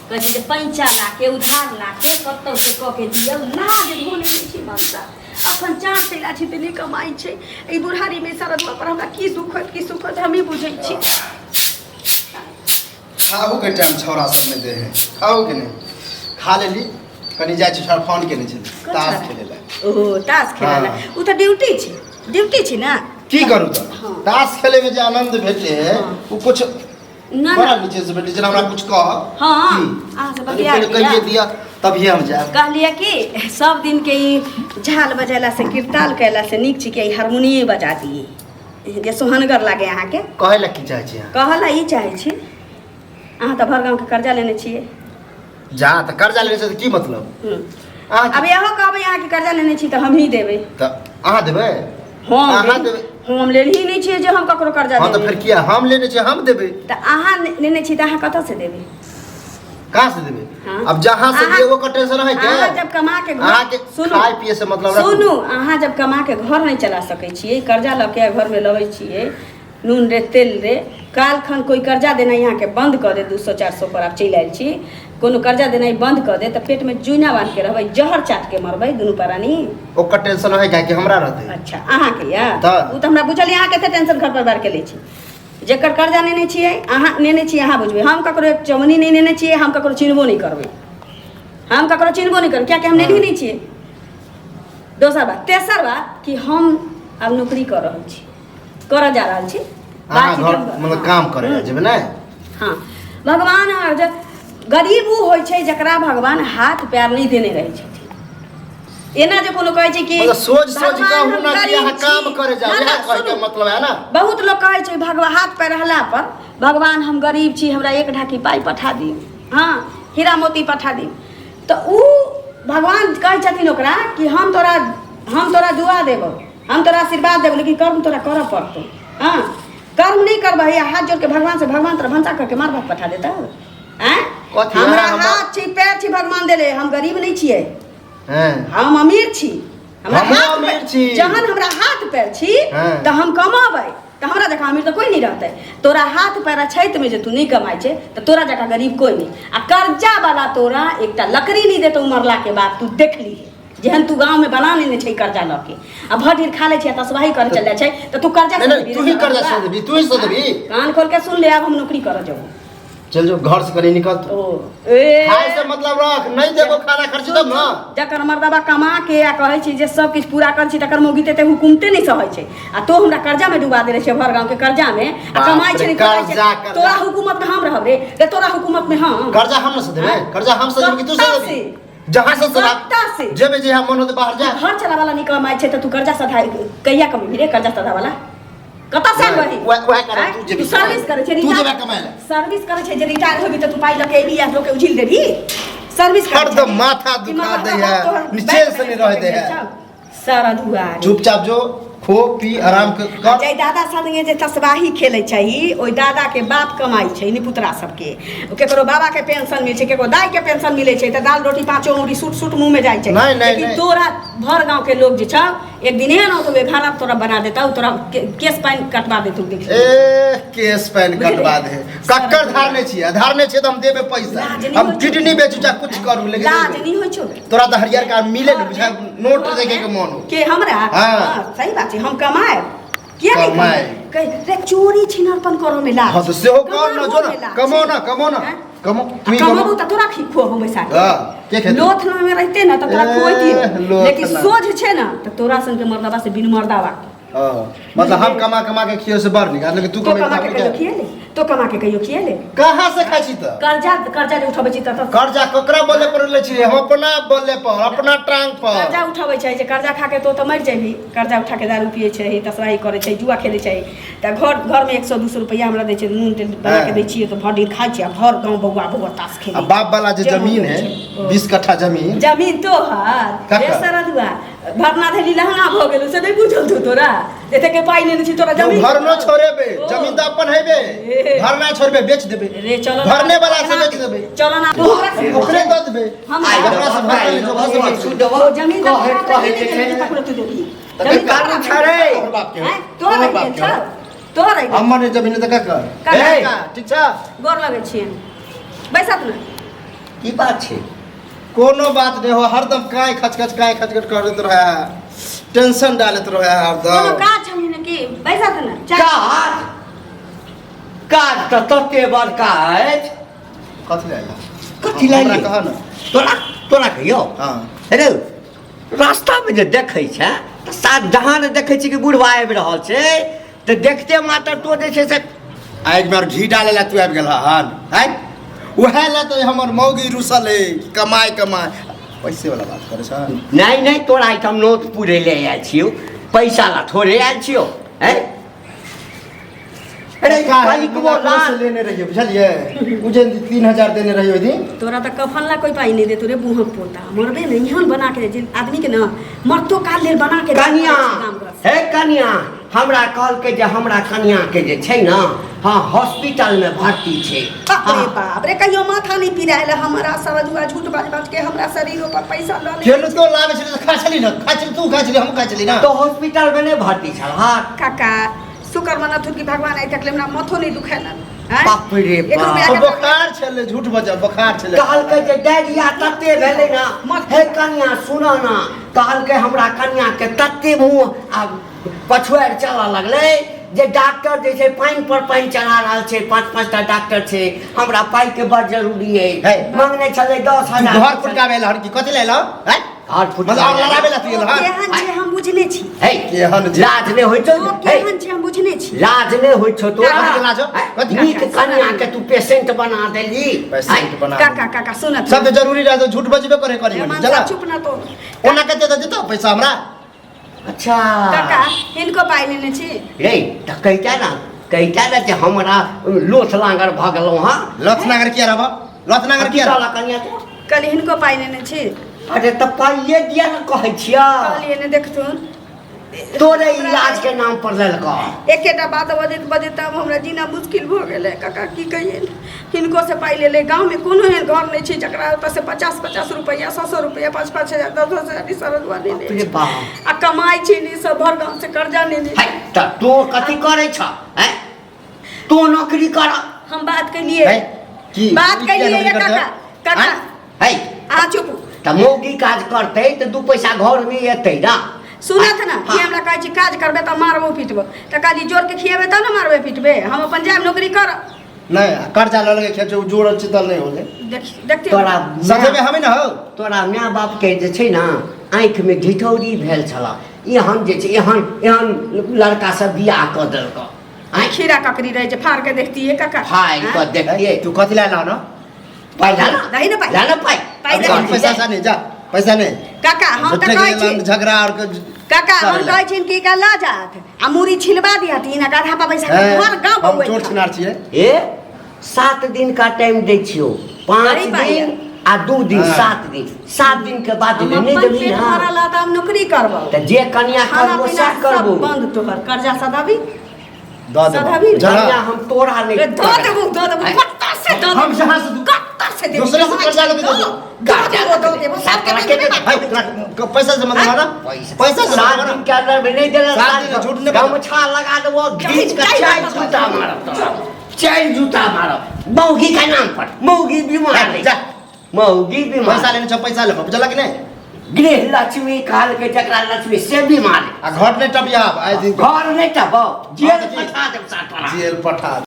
कहै छै जे पैंचा लाके उधार लाके कतौ से कऽ के दियौ। लाज धोने नहि छै मनसा। अखन चार तैला छै तऽ नहि कमाइ छै। एहि बुढ़ारीमे शरदुआ पर हमरा की दुख होत की सुख होत हमही बुझै छी। खाहू के टाइम छौड़ा सब नहि दे है, खाहू के नहि खा लेली। कनी जाइ छी, छौड़ा फोन केने छै ताश खेले ला। ओ ताश खेले ला? हाँ। ओ तऽ ड्यूटी छै, ड्यूटी छै ने। की करू तऽ? हाँ। ताश खेले में जे आनंद भेटे है हाँ। वो कुछ ना बड़ा ना नीचे से भेटे। जेना हमरा कुछ कह। हाँ, की? अहाँ से कनी बतिया पहिले लिअ। कहिए दिअ तभिए हम जायब। कहलियै कि सब दिन के ई झाल बजेला से किरताल कैला से नीक छै कि ई हारमोनिये बजा दिए जे सोहनगर लागे अहाँके। कहै लए की चाहै छी अहाँ? कहऽ ला ई चाहै छी, अहाँ तऽ भर गाँवके कर्जा लेने छियै। जा तऽ कर्जा लेने छै तऽ की मतलब? अहाँ आब इहो कहबै अहाँके कर्जा लेने छी तऽ हमही देबै। तऽ अहाँ देबै? हम अहाँ देबै? हम लेलही नहि छियै जे हम ककरो कर्जा हँ तऽ देबै। फेर किया हम लेने छियै, हम देबै। तऽ अहाँ लेने छी तऽ अहाँ कतऽ से देबै? कहाँ से देबै? हाँ। अब जहाँ से अहाँ- दिए ओकर टेंशन है के? अहाँ जब कमा के घर अहाँके सुनू खाय पिए से मतलब रखू। सुनू, अहाँ जब कमा के घर नहि चला सकै छियै, कर्जा लऽ के घरमे लबै छियै नून रे तेल रे, काल खन कोइ कर्जा देनाइ अहाँके बंद कऽ दे, 200 400 पर आब चलि आयल छी, कोनो कर्जा देनाइ बंद कऽ दे तऽ पेटमे जुइना बान्हि के रहबै, जहर चाट के मरबै दुनू प्राणी। ओकर टेंशन है काहे कि हमरा रहतै? अच्छा, अहाँके यऽ तऽ? ओ तऽ हमरा बुझल यऽ, अहाँ कते टेंशन घर परिवारके लै छी। जेकर कर्जा नेने छियै अहाँ नेने छियै, अहाँ बुझबै। हम ककरो एक चौनी नहि नेने छियै, हम ककरो चिन्हबो नहि करबै, हम ककरो चिन्हबो नहि करबै, कियाकि हम नेने नहि छियै। दोसर बात, तेसर बात कि हम आब नौकरी कऽ रहल छी, करऽ जा रहल छी। अहाँ बातचीत घर हम- मतलब काम करे हम्म। जेबै ने? हाँ, भगवान जे गरीब उ होइ छै जकरा भगवान हाथ पैर नहि देने रहै छथिन। एना जे कोनो कहै छै कि मतलब सोच सोच भगवान कहू हम ना कि गरीब अहाँ काम छी। करे जाओ, ना, ना, इएह कहै के सुनू। मतलब है ना। बहुत लोग कहै छै भगवान हाथ पैर रहला पर भगवान हम गरीब छी, हमरा एक ढाकी पाइ पठा दियौ, हाँ हीरा मोती पठा दियौ, तऽ उ भगवान कहै छथिन ओकरा कि हम तोरा दुआ देबौ, हम तोरा आशीर्वाद देबौ, लेकिन कर्म तोरा करऽ पड़तौ। हाँ, कर्म नहि करबही आ हाथ जोड़ के भगवान से, भगवान तोरा भनसा करके मार भात पठा देतौ? आँय? कथी? हमरा अहाँ हाथ छी पैर छी भगवान देले, हम गरीब नहि छियै। हैं। हम अमीर छी। हमरा हमहूँ हाथ अमीर पैर- छी। जहन हमरा हाथ पैर छी हाँ। तऽ हम कमाबै तऽ हमरा जकाँ अमीर तऽ कोइ नहि रहतै। तोरा हाथ पैर अछैतमे जे तू नहि कमाइ छै तऽ तोरा जकाँ गरीब कोइ नहि। आ कर्जा वाला तोरा एकटा लकड़ी नहि देतौ मरलाके बाद, तू देख लीहे। जेहन तू गाँवमे बना लेने छै कर्जा लऽ के आ भर ढेर खा लै छै आ तसबाही करे चल जाइ छै तऽ तू कर्जा नहीं नहीं, तू ही कर्जा से देबी, तू ही से देबी। कान खोल के सुन ले, आब हम नौकरी करऽ जाऊ। चल जो, घर से कहीं निकल तू। ओ ए खाए से मतलब रख, नहीं देबो खाना खर्च तब ना। जकर मर्दबा कमा के आ कहै छी जे सब किछु पूरा करै छी तकर मौगी तऽ हुकुमते नहि सहै छै आ तो हमरा कर्जा में डुबा देने छै, भर गाँव के कर्जा में आ बाप कमाइ छै रे, नहि कमाइ छै। कर्जा, कर्जा। तोरा हुकूमत में हम रहब रे रे तोरा हुकूमत में हम कर्जा हम न से देबे? हाँ? कर्जा हम से देबे कि तू से कत्ता देबी? से? जहाँ से सधा कत्ता से? जेबे जे मन होते बाहर जा। घर चला वाला नहीं कमाइ छै तऽ तू कर्जा सधा कहिया कमेबही रे? कर्जा सधा वाला कतऽ से आनबही? वएह कारण आँय? तू जेबी तू सर्विस करै छै, तू रिटायर- जेबे कमाए ला। सर्विस करै छै जे रिटायर होबी तऽ तू पाइ लऽ के एबही आ लोकके उझिल देबही। सर्विस करै हरदम छै। माथा कि दुखा मर्दबा दै है, तोहर नीचे बैंक से नहीं बैलेंस रह दे है। छौ। सारा दुआरे चुपचाप जो खो पी आराम कर। जाहि दादा संगे जे तसबाही खेलै छै ओहि दादा के बाप कमाइ छै निपुतरा सबके। केकरो बाबा के पेंशन मिलै छै, केकरो दाई के पेंशन मिलै छै तऽ दाल रोटी पाँचो उंगली सूट सूट मुँह में जाइ छै। नहीं, नहीं, लेकिन नहीं। तोरा भर गाँव के लोग जे छौ एक दिन एहन औतौ, घाना तोरा बना देतौ, तोरा केस पानि कटवा देतौ, देख। ए केस पैन कटवा दे, कक्कर धारने छियै, धारने छियै तऽ हम देबे पैसा। लाज नहि हम होइ छौ? किडनी बेचू चाहे कुछ करू लेकिन लाज देबै। नहीं होइ छौ? तोरा तऽ हरियर का मिले ने बुझाय नोट देखे के मन हो। के हमरा? हाँ। हाँ, सही बात छै, हम कमाएब किया नहीं? कमाएब। कमाएब कह रे, चोरी छिनरपन करो में लाज। हाँ तो सेहो कर न, जो कमाबो न में लाज कमाओ छै। ना, कमाओ ना। हैं? कमाओ, आ तू ही कमाबू कमाओ। तऽ तोरा खी खुआबू बैसा के। हाँ, के खेतै? लोथ में रहते ना तऽ तोरा ए, खुएतियौ, लोथ लेकिन ना। सोझ छै ना तऽ तोरा सन के मर्दबा से बिन मर्दावा के। हाँ, मतलब हम कमा कमा के खियो से बड़ निक आ, लेकिन तू तो कमे कमा के कहियो खिएले? तो कमा के कहियो खिएले? कहाँ से खाइ छी तऽ? कर्जा, कर्जा जे उठबै छी तऽ कर्जा ककरा बले पर लै छी? हम अपना बले पर, अपना टांग पर कर्जा उठबै छै जे कर्जा खा के तो तऽ मरि जेबही। कर्जा उठा के दारू पियै छै, तसराही करै छै, जुआ खेलै छै तऽ घर घरमे 100 200 रुपैआ हमरा दै छै, नून तेल बना के हाँ। दै छियै तऽ भरि दिन खाइ छियै आ भर गाँव बौआ बौआ ताश खेलै। आ बाप वाला जे जमीन है, 20 कट्ठा जमीन। जमीन तोहर? ककर? रे सरदुआ, भरना धैली लहंगा भऽ गेल से नहि बुझल छौ तोरा? एते के पाइ लेने छी तोरा जमीन। घर न छोड़ेबे। ओ। जमीन तऽ अपन हेबे। ए। घर ना छोड़बे, बेच देबे। रे चलो ना। भरने वाला से बेच देबे। चलो ना, तू हमरा से ओकरे दऽ देबे। हमरा- जकरा से भरने ले, ओकरा से बेच देबे। ओ जमीन तऽ कहे तोरा कहे नहि के गेल, छै ककरो तू देबही? तऽ जमीन कानून तोरा छै रे। तोहर बाप के। आँय, तोहर तोहर रहि बाप गेल के। छौ, तोहर रहि गेल। हमर नहि जमीन तऽ ककर? ककर? ए, ठीक छै। गोर लगै छियनि, बैसत ने। की बात छै? कोनो बात नहि हो, हरदम काँय खचखच काँय खचखच करैत रहै है, टेंशन डालैत रहै है कोनो हरदम। काज छलै ने कि बैसत ने चाय। काज काज तऽ तते बड़का अछि। कथी लए आयल? कथी लए हमरा एलियै? कह ने। तोरा तोरा कहियौ। हँ। रे रास्तामे जे देखै छै तऽ साथ जहाँ ने देखै छी कि बुढ़वा आबि रहल छै तऽ देखते मात्र तो जे छै से आगि में घी डाले ला तू आबि गेल हन आँय? उएह ला तऽ हमर मौगी रुसल है कि कमाय कमाय पैसे वाला बात करै छ। नहि नहि, तोरा एहिठाम नोत पुरै लए आयल छियौ, पैसा ला थोड़े आयल छियौ। हैं अरे कनिकबो से लेने रहियै बुझलियै, उ जे 3000 देने रहियै ओहि दिन। तोरा तऽ कफन ला कोई पाई नहीं देतो रे बुहक पोता, मरबे नहीं एहन बना के जे आदमी के ना मरतो काल लेल बना के कनिया गाम घर से। हे कनिया, हमरा कहलकै जे हमरा कनिया के जे छै ने, हाँ हॉस्पिटल में भर्ती छै। बाप रे हाँ। बाप रे, कहियो माथा नहीं पिरायल हमरा सरजुआ झूठ बाज बाज के हमरा शरीर पर पैसा लऽ ले। केलु तो लाबै छली तऽ खा छली ने, खा छली तू, खा छली हम, खा छली ना। तो हॉस्पिटल में नहीं भर्ती छल। हाँ काका शुक्र मनाथुन कि भगवान आइ तक ले हमरा माथो नहीं दुखेलन। आँय? बाप रे एक बाप। रुपया ओ के बोखार छलै, झूठ बजा, बोखार छलै। कहलकै जे डायरिया तते भेलै ना। मत। हे कनिया सुन ना, कहलकै हमरा कनिया के तते मुँह आ पछुआरि चलऽ लगलै जे डॉक्टर जे छै पानि पर पानि चढ़ा रहल छै, 5-5 टा डॉक्टर छै। हमरा पाइ के बड़ जरूरी अइ। हे। मांगने छलै 10,000। घर फुटकाबै एलहन कि कथी लए एलहन? आँय? घर फुटकाबै मतलब आओर लड़ाबै लए तू एलहन? केहन छै हम बुझने छी। हे, केहन छै? लाज नहि होइ छौ? ओ हे, केहन छै हम बुझने छी। लाज नहि होइ छौ तोरा? कथी के लाज हौ? हे, कथी के? नीक कनिया के तू पेशेंट बना देली। पेशेंट बना काका काका सुन, सब तऽ जरूरी रहै तऽ झूठ बजबे करे करी हेमंत जला। चुप ना तो। ओना कते तऽ देतौ पैसा हमरा? अच्छा काका हिनको पाइ लेने छी। रे तऽ कहिता ना, कहिता ना जे हमरा लोथ लांगर भऽ गेलहुँ हँ। लथ नागर किया रहब? लथ नागर किया रहब? कहलक कनिया तो? कहली हिनको पाइ लेने छी। अरे तऽ पाइए दिया ने कहै छियै। कहलियै ने देखथुन। तोरे इलाज के नाम पर लेलकौ। एकेटा बात बजैत बजैत तब हमरा जीना मुश्किल भऽ गेलै काका, की कहियै। हिनको से पाइ लेले। गाँवमे कोनो एहन घर नहि छै जकरा ओतऽ से 50-50 रुपैआ, 100-100 रुपैआ, 5-5 हजार, 10-10 हजार ई सरजुआ लेने बाप रे छै। बाप। आ कमाइ छै नहि, सब भर गाँव से कर्जा लेने है, तऽ तू कथी करै छ? हैं? तू नौकरी कर। हम बात केलिए। है, की? बात की किया केलिए नौकरी काका, करतै? काका। आँय? है। अहाँ चुप। तऽ मौगी काज करतै तऽ 2 पैसा घर में एतै ना। सुनत ना, हाँ। कि हमरा कहै छी काज करबै तऽ मारबो पीटबो, तऽ कहली जोर के खिएबै तब ने मारबै पीटबै, हम अपन जायब नौकरी करब। नहि, कर्जा लऽ लगे खेत जोड़ल चितल नहि होलै। देख देखते तोरा सजेबे हमे ने हौ। तोरा माय बाप के जे छै ने आँखि में ढिठौरी भेल छल, एहन जे छै एहन एहन लड़का सब बियाह कऽ देलकौ। आँखि खीरा ककड़ी रहै छै, फाड़ के देखतियै काका। फाड़ि कऽ देखतियै। तू कथी लए एलहन? पाइ ला ना। दही ने पाइ। ला ना पाइ। पाइ दही। पैसा सा नहीं, जा पैसा नहीं। काका हम तऽ झूठे कहै के छी झगड़ा और के काका हम करै ला। कहै छी कि एकरा लऽ जात आ मूड़ी छिलबा दिहथिन आ गधा पर बैसा के हैं, घर गाँव हम बौआइत। चोर छिनार छियै। ए 7 दिन का टाइम दै छियौ, 5 अरे पाइ। दिन आ 2 दिन, हाँ। 7 दिन, 7 दिन के बाद हम नहि अपन देबही पेट ना। भरल तऽ हम नौकरी करबौ। तऽ जे कनिया खाना करबो पीना सएह करबो। सब बंद, तोहर कर्जा सधाबी। दऽ देबौ। सधाबी। जरा। कनिया हम तोरा नहीं रे, दऽ देबौ, दऽ देबौ, कत्ता से दऽ हम देबौ। जहाँ से दू- कत्ता से देबौ। दूसरे से कर्जा लेबै दऽ देबौ। दऽ देबौ, दऽ देबौ, सबके तोरा के देबौ। भाई, तोरा पैसा से मतलब ना? पैसा से 7 मतलब दिन के अंदर में नहीं देला, 7 दिन झूठ नहीं बोलना। गमछा लगा देबो, घीच के जाहि 4 बात जूता मारब तोरा, 4 जूता मारब मौगी के नाम पर। मौगी बीमार है। जा। मौगी बीमार। पैसा लेने छौ, पैसा लेबो, बुझलक कि नहि? गृह लक्ष्मी कहल के जकरा लक्ष्मी से बीमार है। आ घर नहि टपियाब आइ दिन। घर नहि टपब, जेल हाँ, तऽ की? पठा देब सात तोरा। जेल पठा।